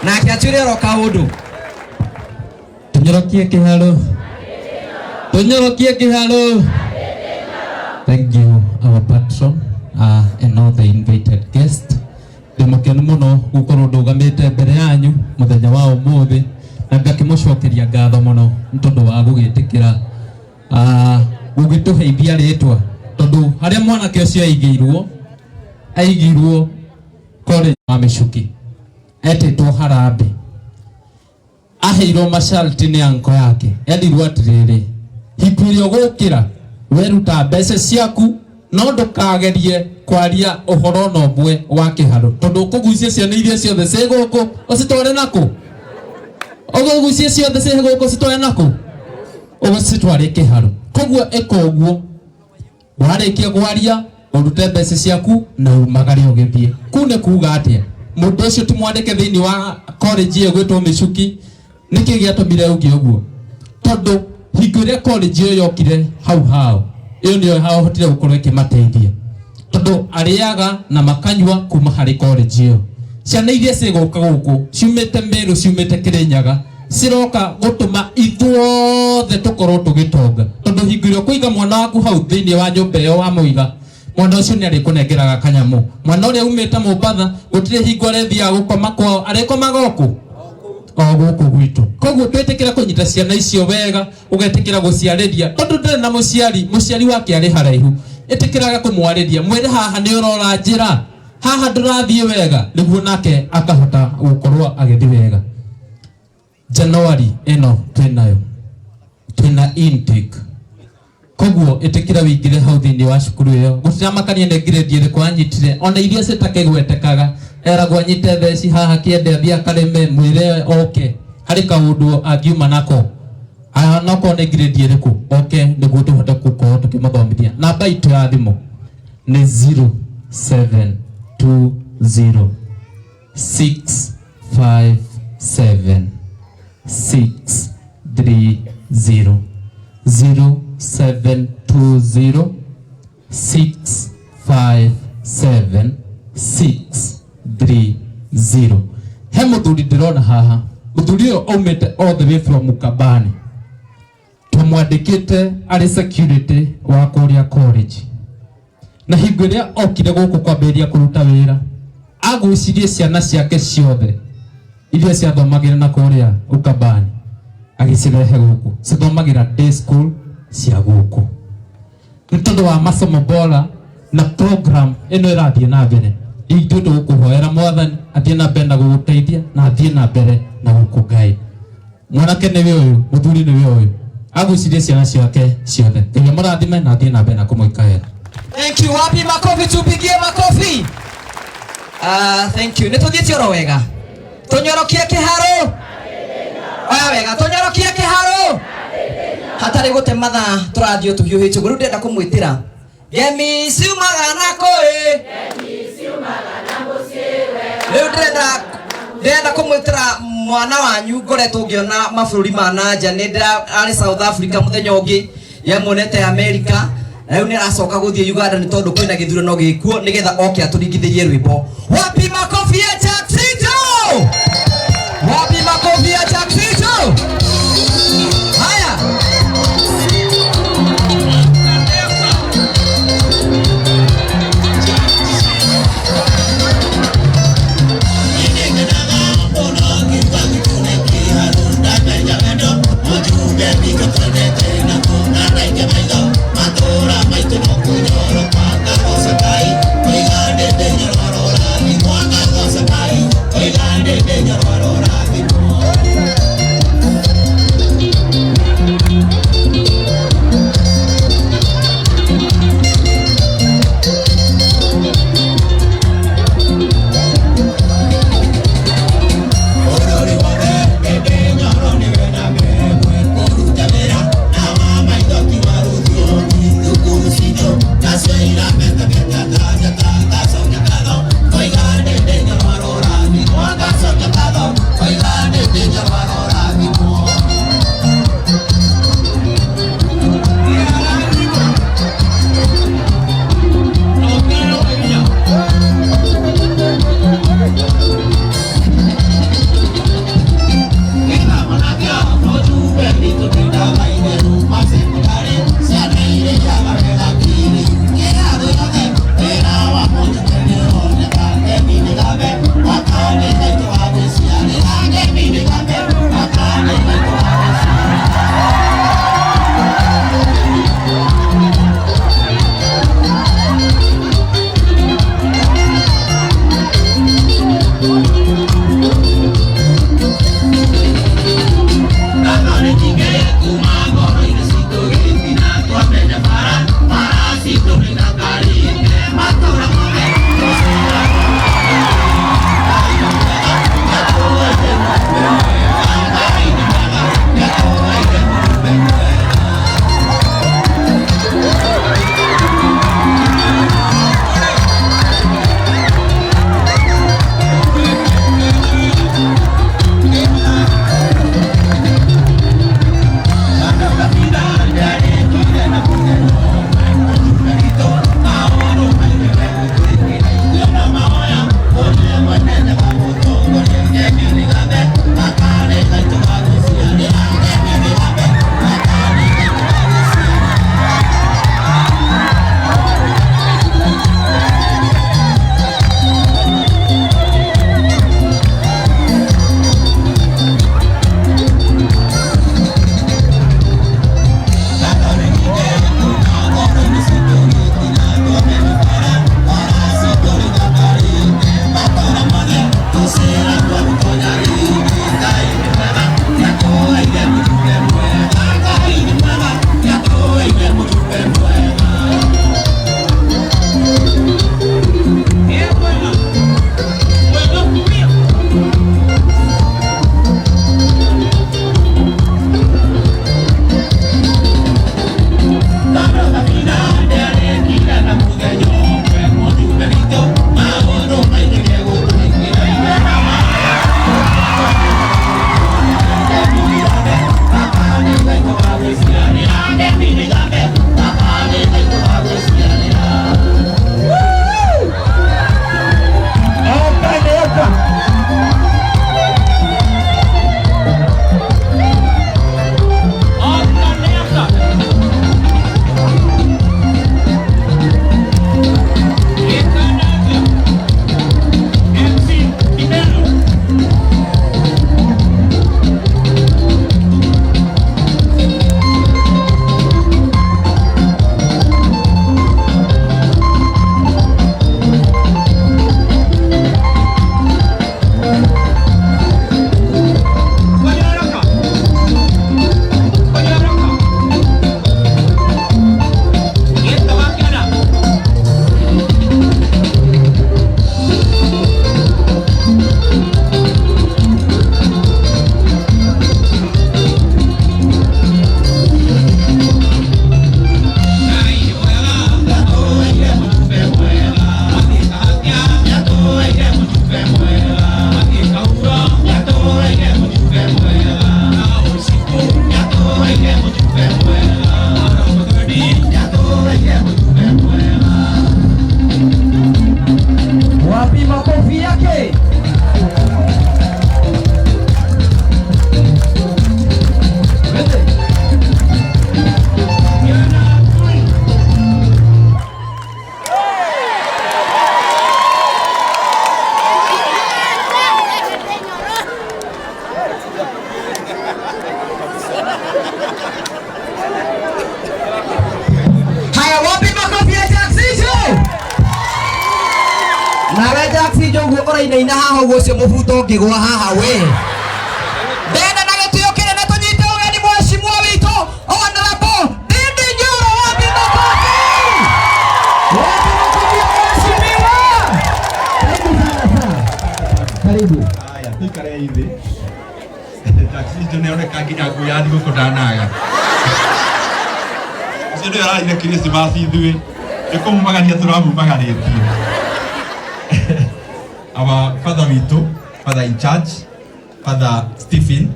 Nake atwĩre oro kaũndũ. Tunyorokie kiharo. Tunyorokie kiharo. Thank you, our patron and all the invited guests. Ndĩ mũkenu mũno gũkorwo ndũgamĩte mbere yanyu mũthenya wa ũmũthĩ na ngakĩmũcokeria ngatho mũno nĩ tondũ wa gũgĩtĩkĩra gũgĩtũheithia rĩtwa, tondũ harĩa mwanake ũcio aigĩirwo aigirwo college wa Mĩcuki etĩtwo Harambee, aheirwo masharti nĩ anko yake, erirwo atĩrĩrĩ, hingo ĩrĩa ũgũkĩra weruta mbeca ciaku no ndũkagerie kwaria ũhoro na ũmwe wa kĩharo, tondũ ũkũgucia ciana iria ciothe ciĩ gũkũ ũcitware nakũ, ũkũgucia ciothe ciĩ gũkũ ũcitware nakũ, ũgũcitware kĩharo. Koguo ĩka ũguo, warĩkia kwaria ũrute mbeca ciaku na umagare ũgĩthiĩ. Kuu nĩ kuga atĩa? Mũndũ ũcio ti mwandĩke thĩinĩ wa college ĩyo gwĩtwo Mĩcuki. Nĩkĩ gĩatũmire auge ũguo? Tondũ hingo ĩrĩa college ĩyo yokire hau hao, ĩyo nĩyo yahotire gũkorwo ĩkĩmateithia, tondũ arĩaga na makanyua kuma harĩ college ĩyo. Ciana iria cigũka gũkũ ciumĩte Meru, ciumĩte Kĩrĩnyaga, ciroka gũtũma ithuothe tũkorwo tũgĩtonga, tondũ hingo ĩrĩa ũkũiga mwana waku hau thĩinĩ wa nyũmba ĩyo wamũiga, mwana ũcio nĩ arĩkũnengeraga kanyamũ. Mwana ũrĩa umĩte Mombatha gũtirĩ hingo arĩthiaga gũkoma kwao, arĩkomaga okũ o gũkũ gwitũ. Koguo twĩtĩkĩra kũnyita ciana icio wega, ũgetĩkĩra gũciarĩria, tondũ ndarĩ na mũciari, mũciari wake arĩ haraihu, ĩtĩkĩraga kũmwarĩria, mwĩre haha nĩ ũrora njĩra, haha ndũrathiĩ wega, nĩguo nake akahota gũkorwo agĩthiĩ wega. January ĩno twĩnayo, twĩna intake, koguo ĩtĩkĩra wĩingĩre hau thĩinĩ wa cukuru ĩyo. Gũtiramakania nĩ grade ĩrĩkũ anyitire, ona iria citakĩgwetekaga, eragwo anyite theci haha kĩende athiĩ akarĩme, mwĩre oke harĩ kaũndũ angiuma nako. Onokorwo nĩ grade ĩrĩkũ, oke nĩguo tũhote gũkorwo tũkĩmũthomithia. Namba itũ ya thimũ nĩ 0720 657 630, 0720 657 630. He mũthuri ndĩrona haha, mũthuri ũyũ aumĩte all the way from Mukabani, tũmwandĩkĩte arĩ security wa kũrĩa college, na hingo ĩrĩa okire gũkũ kwambĩrĩria kũruta wĩra, agucirie ciana ciake ciothe iria ciathomagĩra na kũrĩa Ukambani agĩcirehe gũkũ, cithomagĩra day school cia gũkũ, nĩ tondũ wa masomo bora na program ĩno ĩrathiĩ na mbere. Ithuĩ tũgũkũhoera Mwathani athiĩ na mbere na gũgũteithia na athiĩ na mbere na gũkũngai. Mwanake nĩwe ũyũ, mũthuri nĩwe ũyũ, agucirie ciana ciake ciothe. Ngai amũrathime na athiĩ na mbere na kũmwĩka wega. Thank you. Wapi makofi? Tupigie makofi. Thank you. Nĩ tũthiĩte oro wega. Tũnyorokie kĩharo. Oya wega, tũnyorokie kĩharo. Hatarĩ gũte mathaa tũrathiĩ tũhiũhĩte ũguo. Rĩu ndĩrenda kũmwĩtĩra. Ngemi ciumaga na kũĩ. Rĩu ndĩrenda kũmwĩtĩra mwana wanyu ngoretwo ngĩona mabũrũri ma na nja. Nĩ arĩ South Africa, mũthenya ũngĩ nĩamuonete America, na rĩu nĩ aracoka gũthiĩ Uganda nĩ tondũ kwĩna gĩthurano gĩkuo, nĩgetha oke atũringithĩrie rwĩmbo. Wapi makofi ya Jacksito? Wapi makofi ya Jacksito? Haya. Nawe Jackson Njogu ũrainaina haha ũguo ũcio mũbuto ũngĩgwa haha we. Ndenda na gĩtĩo kĩnene tũnyite ũgeni mheshimiwa witũ Honorable Ndindi Nyoro wapi makofi. Wapi makofi ya mheshimiwa. Karibu sana sana. Karibu. Haya, tuikare thĩ. Taxi nĩ oneka nginya nguo ya thigũkũ ndanaga. Ũcio nĩwe ũrarire Christmas ithuĩ. Nĩ kũmumagaria tũramumagarĩtie. Our father witũ, father in charge, Father Stephen.